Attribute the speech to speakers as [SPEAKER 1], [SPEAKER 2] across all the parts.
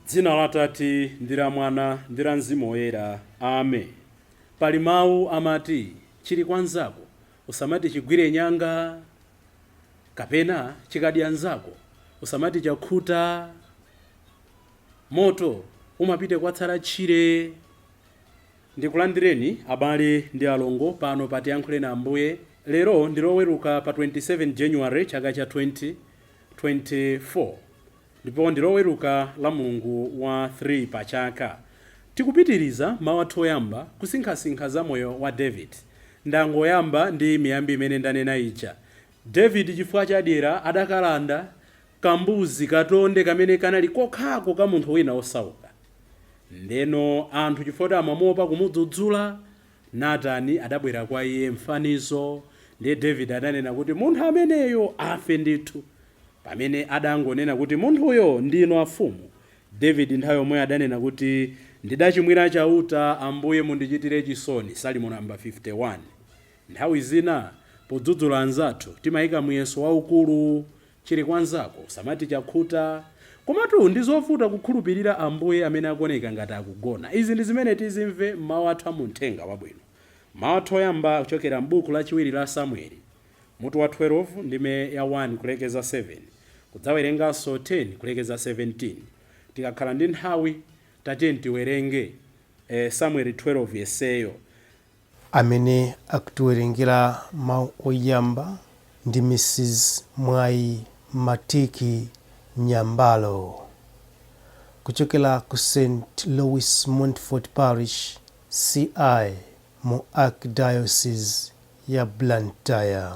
[SPEAKER 1] Dzina la Atate ndi la Mwana ndi la Mzimu Woyera. Amen. Pali mawu amati, chili kwa nzako usamati chigwire nyanga, kapena chikadya nzako usamati chakhuta. Moto umapita kwatsala tchire. Ndikulandireni abale ndi alongo pano pa Tiyankhuleni Ambuye. Lero ndi Loweruka pa 27 January chaka cha 2024 ndipo ndi Loweruka la mulungu wa 3 pa chaka. Tikupitiriza mawu athu oyamba kusinkhasinkha za moyo wa David. Ndangoyamba ndi miyambi imene ndanena ija. David chifukwa cha dyera adakalanda kambuzi katonde kamene kanali kokhako ka munthu wina osauka. Ndeno anthu chifukwa choti amamuopa kumudzudzula, Natani adabwera kwa iye m'fanizo, ndiye David adanena kuti munthu ameneyo afe ndithu. Pamene adangonena kuti munthuyo ndinu afumu, David nthawi yomweyo adanena kuti ndidachimwira Chauta, Ambuye mundichitire chisoni, Salimo namba 51. Nthawi zina podzudzula anzathu timaika muyeso waukulu. Chili kwa nzako usamati chakhuta. Komatu ndi zovuta kukhulupirira Ambuye amene akuoneka ngati akugona. Izi ndi zimene tizimve m'mawu athu a mu Mthenga Wabwino. Mawu athu oyamba akuchokera m'buku lachiwiri la Samueli, mutu wa 12 ndime ya 1 kulekeza 7, kudzawerenganso 10 kulekeza 17. Tikakhala ndi nthawi tatiyeni tiwerenge Samueli 12 yenseyo.
[SPEAKER 2] Amene akutiwerengera mau oyamba ndi Mrs Mwayi Matiki Nyambalo kuchokera ku St Louis Montfort Parish CI mu Archdiocese ya Blantyre.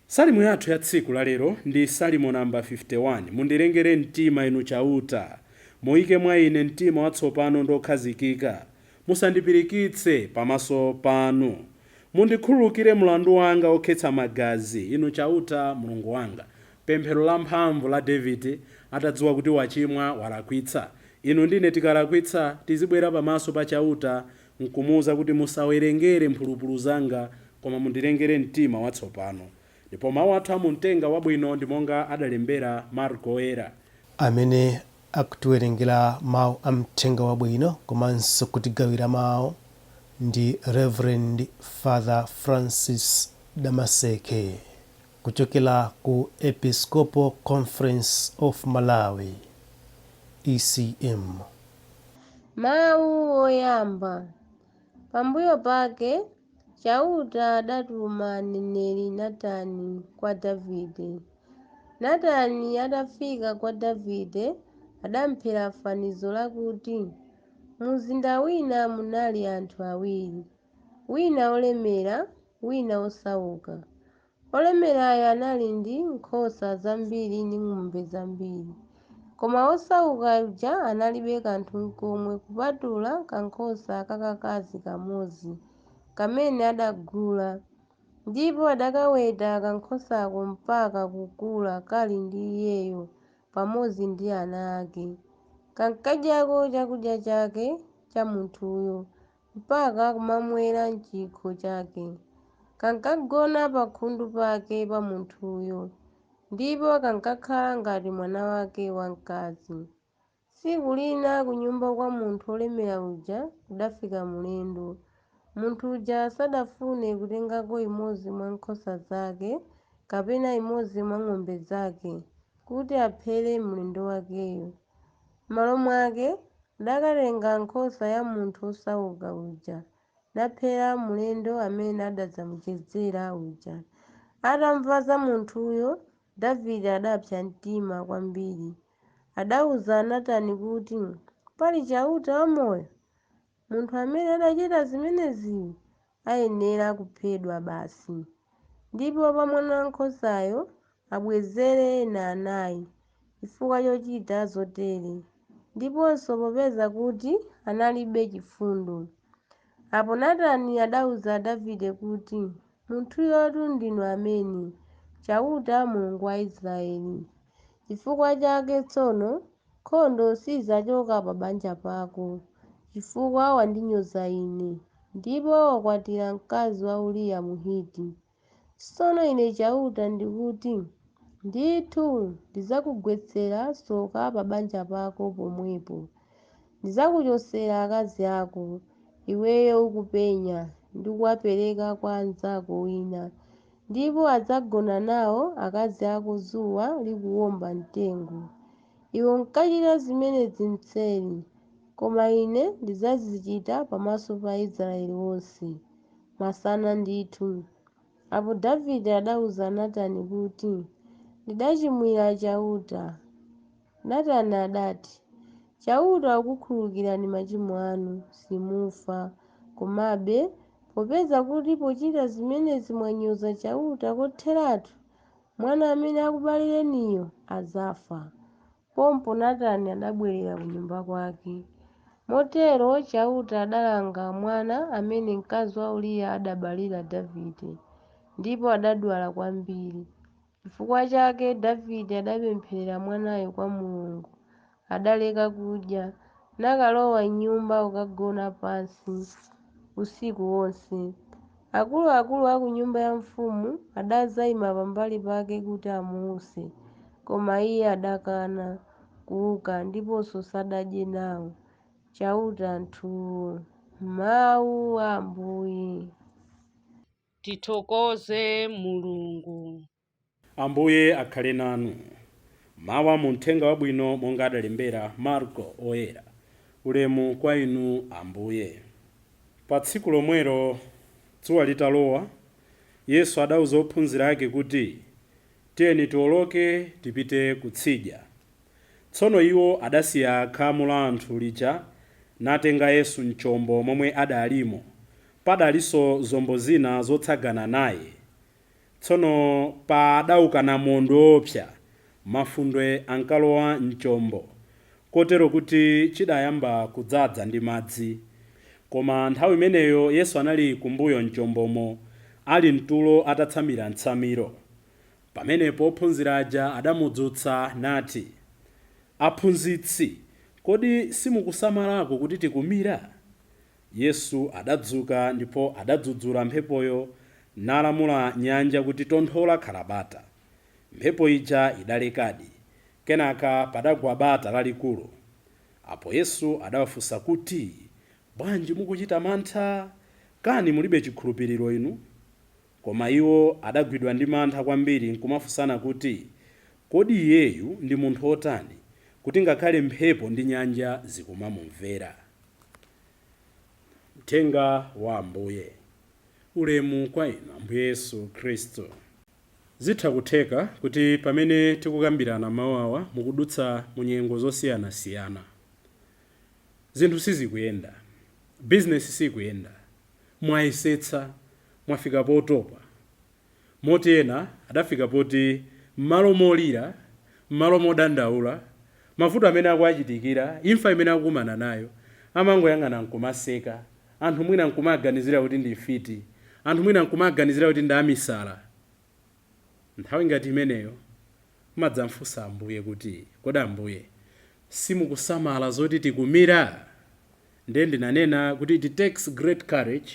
[SPEAKER 1] Salimo yathu ya tsiku la lero ndi Salimo namba 51. Mundilengere mtima, Inu Chauta, muike mwa ine mtima watsopano ndi wokhazikika. Musandipirikitse pamaso panu. Mundikhululukire mlandu wanga wokhetsa magazi, Inu Chauta, Mulungu wanga. Pemphero lamphamvu la Davide atadziwa kuti wachimwa, walakwitsa. Inu ndi ine tikalakwitsa, tizibwera pamaso pa Chauta nkumuuza kuti musawerengere mphulupulu zanga, koma mundilengere mtima watsopano. Ndipo mau athu a mu Mthenga Wabwino ndi monga adalembera Marko Woyera.
[SPEAKER 2] Amene akutiwerengera mau a Mthenga Wabwino komanso kutigawira mau ndi Rev. Father Francis Damaseke kuchokera ku Episcopal Conference of Malawi, ECM.
[SPEAKER 3] Mawu oyamba. Pambuyo pake Chauta adatuma mneneri Natani kwa Davide. Natani atafika kwa Davide, adamphera fanizo lakuti, Mumzinda wina munali anthu awiri, wina wolemera, wina wosauka. Wolemerayo anali ndi nkhosa zambiri ndi ng'ombe zambiri. Koma wosauka uja analibe kanthu n'komwe kupatula kankhosa kakakazi kamodzi, kamene adagula. Ndipo adakaweta kankhosako mpaka kukula kali ndi iyeyo pamodzi ndi ana ake. Kankadyako chakudya chake cha munthuyo, mpaka kumamwera m'chikho chake. Kankagona pakhundu pake pa munthuyo, ndipo kankakhala ngati mwana wake wamkazi. Tsiku lina kunyumba kwa munthu wolemera uja kudafika mlendo. Munthu uja sadafune kutengako imodzi mwa nkhosa zake kapena imodzi mwa ng'ombe zake, kuti aphere mlendo wakeyo. M'malo mwake, adakatenga nkhosa ya munthu wosauka uja, naphera mlendo amene adadzamuchezera uja. Atamva za munthuyo, Davide adapsa mtima kwambiri. Adauza Natani kuti, Pali Chauta wamoyo, munthu amene adachita zimeneziyu ayenera kuphedwa basi, ndipo pa mwanawankhosayo abwezere ena anai, chifukwa chochita zotere, ndiponso popeza kuti analibe chifundo. Apo Natani adauza Davide kuti, Munthuyotu ndinu amene, Chauta, Mulungu wa Israele. Chifukwa chake tsono, Nkhondo sidzachoka pabanja pako, chifukwa wandinyoza Ine, ndipo wakwatira mkazi wa Uriya Mhiti. Tsono Ine Chauta ndikuti, ndithu ndidzakugwetsera tsoka pabanja pako pomwepo. Ndidzakuchotsera akazi ako, iweyo ukupenya, ndi kuwapereka kwa mnzako wina, ndipo adzagona nawo akazi ako dzuwa likuwomba mtengo. Iwe unkachita zimenezi mseri, koma Ine ndidzazichita pamaso pa Aisraeli onse, masana ndithu. Apo Davide adauza Natani kuti, Ndidachimwira Chauta. Natani adati, Chauta wakukhululukirani machimo anu, simufa. Komabe, popeza kuti pochita zimenezi mwanyoza Chauta kotheratu, mwana amene akubalireniyo adzafa. Pompo Natani adabwerera kunyumba kwake. Motero Chauta adalanga mwana amene mkazi wa Uriya adabalira Davide, ndipo adadwala kwambiri. Chifukwa chake Davide adapempherera mwanayo kwa Mulungu. Adaleka kudya, nakalowa m'nyumba kukagona pansi usiku wonse. Akuluakulu a ku nyumba ya mfumu adadzaima pambali pake kuti amuwuse, koma iye adakana kuuka ndiponso sadadye nawo. Chauta anthuwo. Mawu a Ambuye.
[SPEAKER 4] Tithokoze Mulungu.
[SPEAKER 1] Ambuye akhale nanu. Mawu a mu Mthenga Wabwino monga adalembera Marko Oyera. Ulemu kwa inu Ambuye. Pa tsiku lomwelo dzuwa litalowa, Yesu adauza ophunzira ake kuti, Tiyeni tiwoloke tipite kutsidya. Tsono iwo adasiya khamu la anthu lija natenga Yesu m'chombo momwe adalimo. Padalinso zombo zina zotsagana naye. Tsono padauka namondwe woopsa, mafunde ankalowa m'chombo, kotero kuti chidayamba kudzaza ndi madzi. Koma nthawi imeneyo Yesu anali kumbuyo m'chombomo, ali mtulo atatsamira mtsamiro. Pamenepo ophunzira aja adamudzutsa nati, Aphunzitsi, kodi simukusamalako kuti tikumira? Yesu adadzuka ndipo adadzudzula mphepoyo nalamula nyanja kuti, Tonthola, khala bata. Mphepo ija idalekadi. Kenaka padagwa bata lalikulu. Apo Yesu adawafunsa kuti, Bwanji mukuchita mantha? Kani mulibe chikhulupiriro inu? Koma iwo adagwidwa ndi mantha kwambiri nkumafunsana kuti, Kodi iyeyu ndi munthu wotani, kuti ngakhale mphepo ndi nyanja zikumamumvera? Mthenga wa Ambuye. Ulemu kwa inu Ambuye Yesu Khristu. Zitha kutheka kuti pamene tikukambirana mawu awa mukudutsa mu nyengo zosiyanasiyana. Zinthu sizikuyenda, bizinesi sikuyenda, mwayesetsa, mwafika potopa. Moti ena adafika poti mmalo molira, mmalo modandaula, mavuto amene akuwachitikira, imfa imene akukumana nayo, amangoyang'ana nkumaseka, anthu mwina nkumaganizira kuti ndi mfiti, anthu mwina nkumaganizira kuti ndi amisala. Nthawi ngati imeneyo, mumadzamfunsa Ambuye kuti, Kodi Ambuye, simukusamala zoti tikumira? Ndiye ndinanena kuti it takes great courage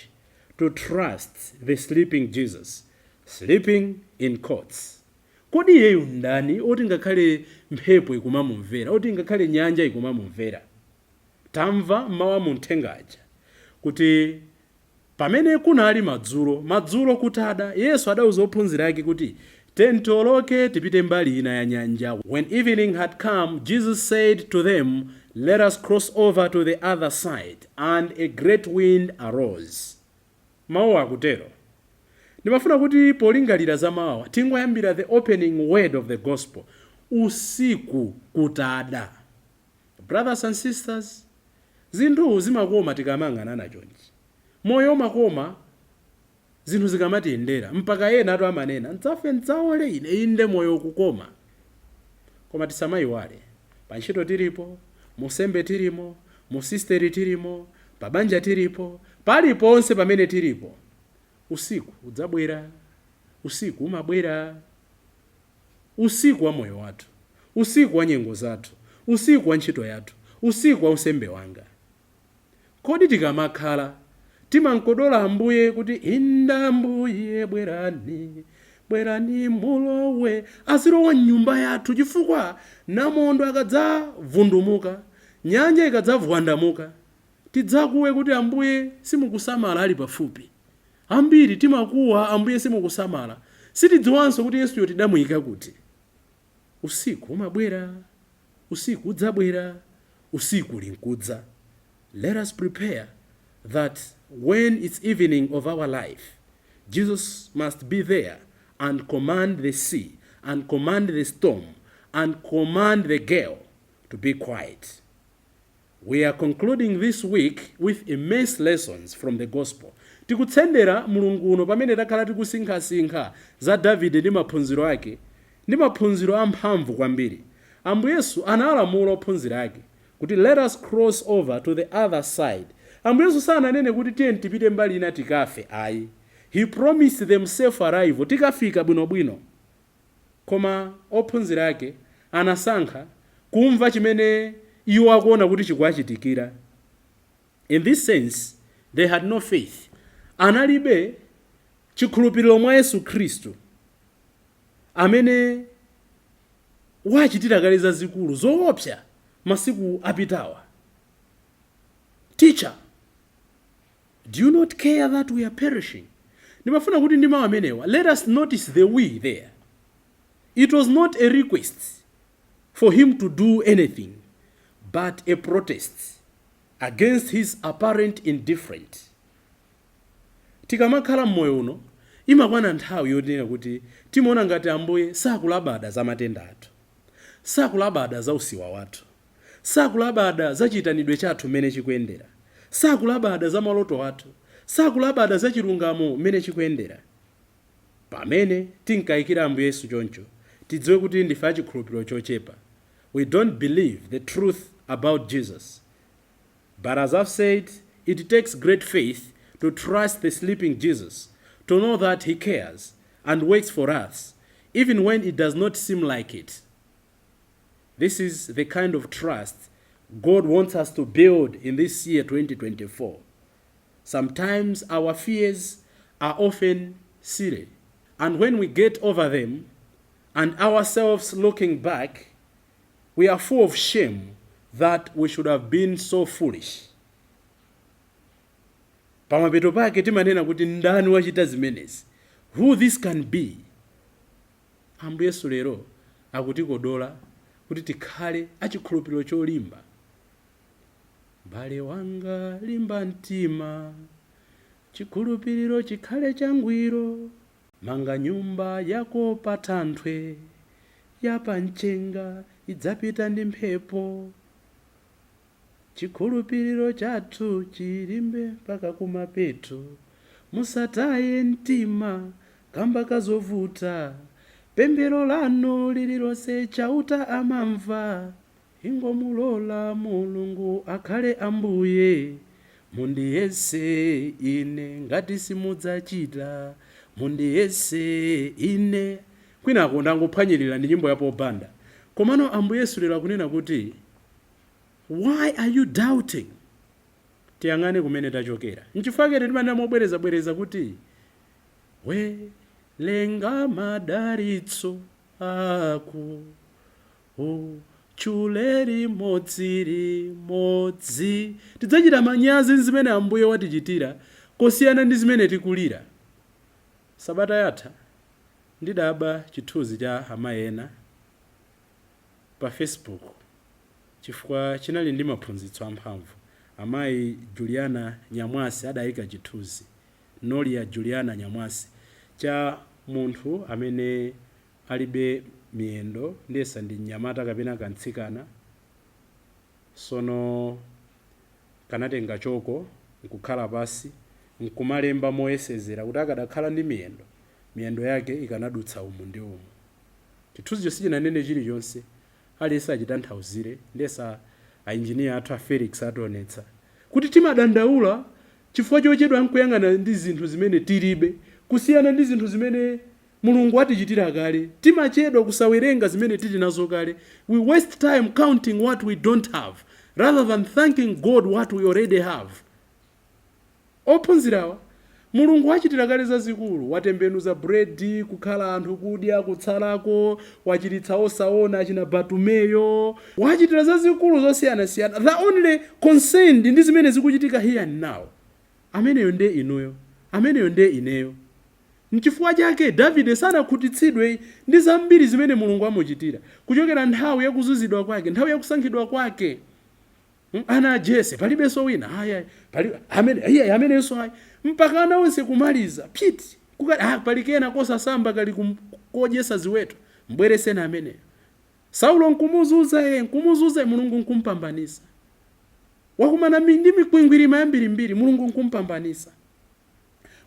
[SPEAKER 1] to trust the sleeping Jesus, sleeping in quotes. Kodi iyeyu ndani oti ngakhale mphepo ikumamumvera, oti ngakhale nyanja ikumamumvera? Tamva m'mawu a mu mthenga aja kuti pamene kunali madzulo, madzulo kutada, Yesu adauza ophunzira ake kuti, Tiyeni tioloke tipite mbali ina ya nyanja. When evening had come, Jesus said to them, Let us cross over to the other side. And a great wind arose. Mawu akutero. Ndimafuna kuti polingalira za mawa tingoyambira the opening word of the gospel. Usiku kutada. Brothers and sisters, zinthu zimakoma tikamayang'anana chonchi. Moyo umakoma zinthu zikamatiyendera, mpaka enatu amanena, Ndidzafe ndidzaole ine. Inde, moyo ukukoma. Koma tisamayiwale, pa ntchito tilipo, mu sembe tilimo, mu sisteri tilimo, pa banja tilipo, paliponse pamene tilipo, usiku udzabwera, usiku umabwera. Usiku wa moyo wathu, usiku wa nyengo zathu, Usiku wa ntchito yathu, usiku wa unsembe wanga. Kodi tikamakhala timankodola Ambuye kuti inda Ambuye bwerani, bwerani mulowe, azilowa mnyumba yathu, chifukwa namondo akadzavundumuka, nyanja ikadzavwandamuka, tidzakuwe kuti Ambuye simukusamala ali pafupi. Ambiri timakuwa Ambuye simukusamala, sitidziwanso kuti Yesuyo tidamuyika kuti. Usiku umabwera, usiku udzabwera, usiku linkudza. Let us prepare that when it's evening of our life, Jesus must be there and command the sea and command the storm and command the gale to be quiet. We are concluding this week with immense lessons from the gospel. Tikutsendera mulungu uno pamene takhala tikusinkhasinkha za Davide ndi maphunziro ake, ndi maphunziro amphamvu kwambiri. Ambuye Yesu analamula ophunzira ake kuti let us cross over to the other side. Ambuye Yesu sananene kuti tiye tipite mbali ina tikafe, ayi. He promised them safe arrival, tikafika bwinobwino. Koma ophunzira ake anasankha kumva chimene iwo akuona kuti chikuwachitikira. In this sense, they had no faith. Analibe chikhulupiriro mwa Yesu Khristu amene wachitira kale zazikulu zoopsa masiku apitawa. "Teacher, do you not care that we are perishing?" Ndimafuna kuti ndi mawu amenewa, let us notice the "we" there. It was not a request for him to do anything, but a protest against his apparent indifference. Tikamakhala mmoyo uno, imakwana nthawi yotinena kuti timaona ngati Ambuye sakulabada za matenda athu, sakulabada za usiwa wathu, sakulabada za chiyitanidwe chathu mmene chikuyendera, sakulabada za maloto athu, sakulabada za chilungamo mmene chikuyendera. Pamene tinkayikira Ambuye Yesu choncho, tidziwe kuti ndife achikhulupiriro chochepa. We don't believe the truth about Jesus. But as I've said, it takes great faith to trust the sleeping Jesus, to know that he cares and works for us even when it does not seem like it. This is the kind of trust God wants us to build in this year 2024. Sometimes our fears are often silly, and when we get over them and ourselves looking back, we are full of shame that we should have been so foolish. Pamapeto pake timanena kuti ndani wachita zimenezi? Who this can be? Ambuye Yesu lero akutikodola kuti tikhale achikhulupiriro cholimba. M'bale wanga, limba mtima, chikhulupiriro chikhale changwiro. Manga nyumba yako pa thanthwe, yapamchenga idzapita ndi mphepo. Chikhulupiriro chathu chilimbe mpaka kumapeto. Musataye mtima kamba kazovuta. Pemphero lanu lililonse Chauta amamva. Ingomulola Mulungu akhale Ambuye. Mundiyese ine ngati simudzachita, mundiyese ine. Kwinako ndangophwanyirira ndi nyimbo ya popanda. Komano Ambuye Yesu lero akunena kuti, "Why are you doubting?" Tiyang'ane kumene tachokera. Nchifukwa chake timanena mobwerezabwereza kuti welenga madalitso ako, utchule limodzi limodzi. Tidzachita manyazi zimene Ambuye watichitira kosiyana ndi zimene tikulira. Sabata yatha ndidaba chithunzi cha amayi ena pa Facebook chifukwa chinali ndi maphunzitso amphamvu. Amayi Juliana Nyamwasi adayika chithunzi, Nolia Juliana Nyamwasi, cha munthu amene alibe miyendo, ndiyesa ndi mnyamata kapena kamtsikana. Sono kanatenga choko nkukhala pasi nkumalemba moyesezera kuti akadakhala ndi miyendo, miyendo yake ikanadutsa umu ndi umu. Chithunzicho sichinanene chilichonse, aliyense achitanthauzire. Ndiyesa ainjiniya athu a Felix ationetsa kuti timadandaula chifukwa chochedwa nkuyang'ana ndi zinthu zimene tilibe kusiyana ndi zinthu zimene Mulungu atichitira kale. Timachedwa kusawerenga zimene tili nazo kale. We waste time counting what we don't have rather than thanking God what we already have. Ophunzirawa, Mulungu wachitira kale zazikulu. Watembenuza bredi kukhala anthu kudya kutsalako, wachiritsa osaona achina Batumeyo, wachitira zazikulu zosiyanasiyana. The only concerned ndi zimene zikuchitika here and now. Ameneyo nde inuyo, ameneyo nde ineyo. Nchifukwa chake Davide sanakhutitsidwe ndi zambiri zimene Mulungu amuchitira kuchokera nthawi yakuzunzidwa kwake, nthawi yakusankhidwa kwake. Ana a Jese palibenso wina, aya pali amene, iye amenenso ayi, mpaka ana onse kumaliza piti pali kena kosasamba kali kodyesa ziweto, mbwereseni ameneyo. Saulo nkumuzunza iye, nkumuzunza, Mulungu nkumpambanisa. Wakumana ndi mikwingwirima yambirimbiri, Mulungu nkumpambanisa.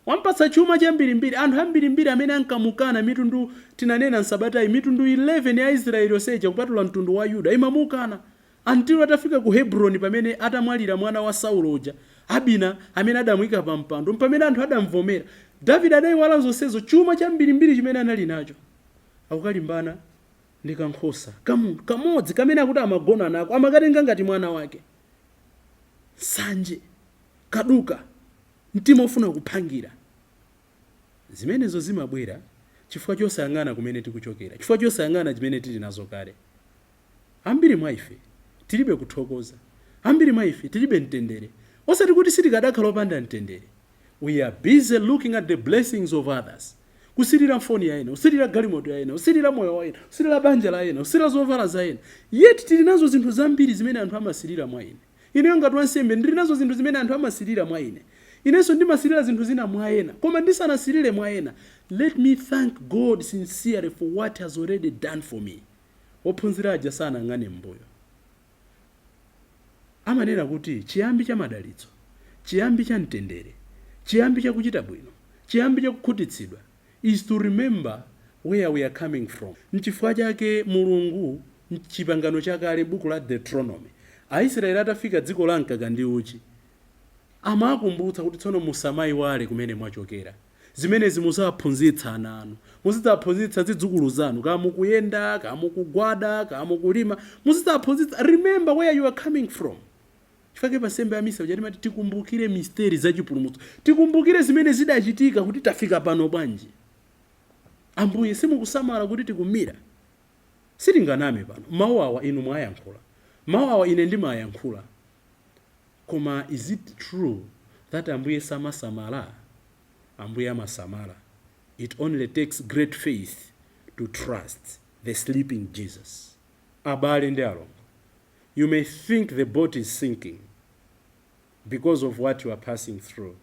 [SPEAKER 1] Wampatsa chuma chambirimbiri, anthu ambirimbiri amene ankamukana. Mitundu, tinanena nsabatayi, mitundu 11 ya Israeli yonseja kupatula mtundu wa Yuda imamukana until atafika ku Hebroni, pamene atamwalira mwana wa Saulo uja, Abina, amene adamuyika pa mpando, pamene anthu adamvomera. Davide adayiwala zonsezo, chuma chambirimbiri chimene anali nacho, akukalimbana ndi kankhosa kamunthu kamodzi kamene akuti amagona nako, amakatenga ngati mwana wake. Nsanje, kaduka, mtima ofuna kuphangira, zimenezo zimabwera chifukwa chosayang'ana kumene tikuchokera, chifukwa chosayang'ana chimene tili nazo kale. Ambiri mwa ife tilibe kuthokoza, ambiri mwa ife tilibe mtendere. Osati kuti sitikadakhala opanda mtendere. We are busy looking at the blessings of others, kusirira foni ya ena, kusirira galimoto ya ena, kusirira moyo wa ena, kusirira banja la ena, kusirira zovala za ena. Yet tili nazo zinthu zambiri zimene anthu amasirira mwa ine. Ineyo ngati wansembe ndili nazo zinthu zimene anthu amasirira mwa ine. Inenso ndimasirira zinthu zina mwa ena, koma ndisanasirire mwa ena, let me thank God sincerely for what has already done for me. Ophunzira aja sanang'ane mbuyo. Amanena kuti chiyambi cha madalitso, chiyambi cha mtendere, chiyambi cha kuchita bwino, chiyambi cha kukhutitsidwa is to remember where we are coming from. Nchifukwa chake Mulungu mchipangano chakale, buku la Deuteronomy, Aisraeli atafika dziko la mkaka ndi uchi, amakumbutsa kuti tsono musamayiwale kumene mwachokera. Zimenezi muzaphunzitsa ana anu, muzidzaphunzitsa zidzukulu zanu, kaya mukuyenda, kaya mukugwada, kaya mukulima, muzidzaphunzitsa. Remember where you are coming from. Chifukwa pa nsembe ya misa timati tikumbukire misteri zachipulumutso, tikumbukire zimene zidachitika kuti tafika pano bwanji. Ambuye, simukusamala kuti tikumira? Sitinganame pano, mawu awa inu mwayankhula, mawu awa ine ndimayankhula, koma is it true that Ambuye samasamala? Ambuye amasamala. It only takes great faith to trust the sleeping Jesus. Abale ndi alongo, you may think the boat is sinking because of what you are passing through.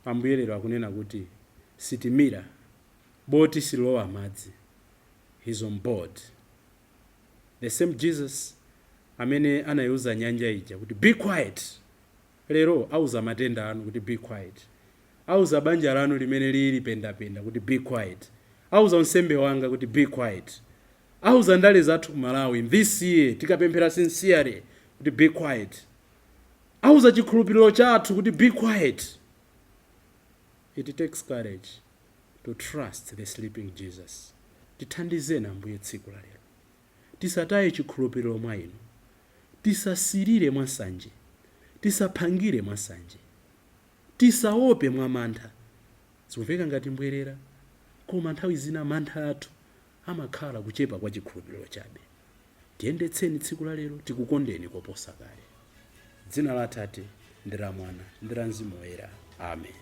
[SPEAKER 1] Ambuye lero akunena kuti sitimira, boti silowa madzi. He's on board. The same Jesus amene anayiuza nyanja ija kuti "Be quiet," lero auza matenda anu kuti "Be quiet," auza banja lanu limene lili pendapenda kuti "Be quiet," auza unsembe wanga kuti "Be quiet," auza ndale zathu ku Malawi this year, tikapemphera sincerely, kuti "Be quiet," auza chikhulupiriro chathu kuti "Be quiet." It takes courage to trust the sleeping Jesus. Tithandizeni Ambuye tsiku la lero, tisataye chikhulupiriro mwa inu, tisasirire mwa nsanje, tisaphangire mwa nsanje, tisaope mwa mantha. Zikumveka ngati mbwerera, koma nthawi zina mantha athu amakhala kuchepa kwa chikhulupiriro chabe. Tiyendetseni tsiku la lero, tikukondeni koposa kale. Dzina la Atate ndi la Mwana ndi la Mzimu Woyera, amen.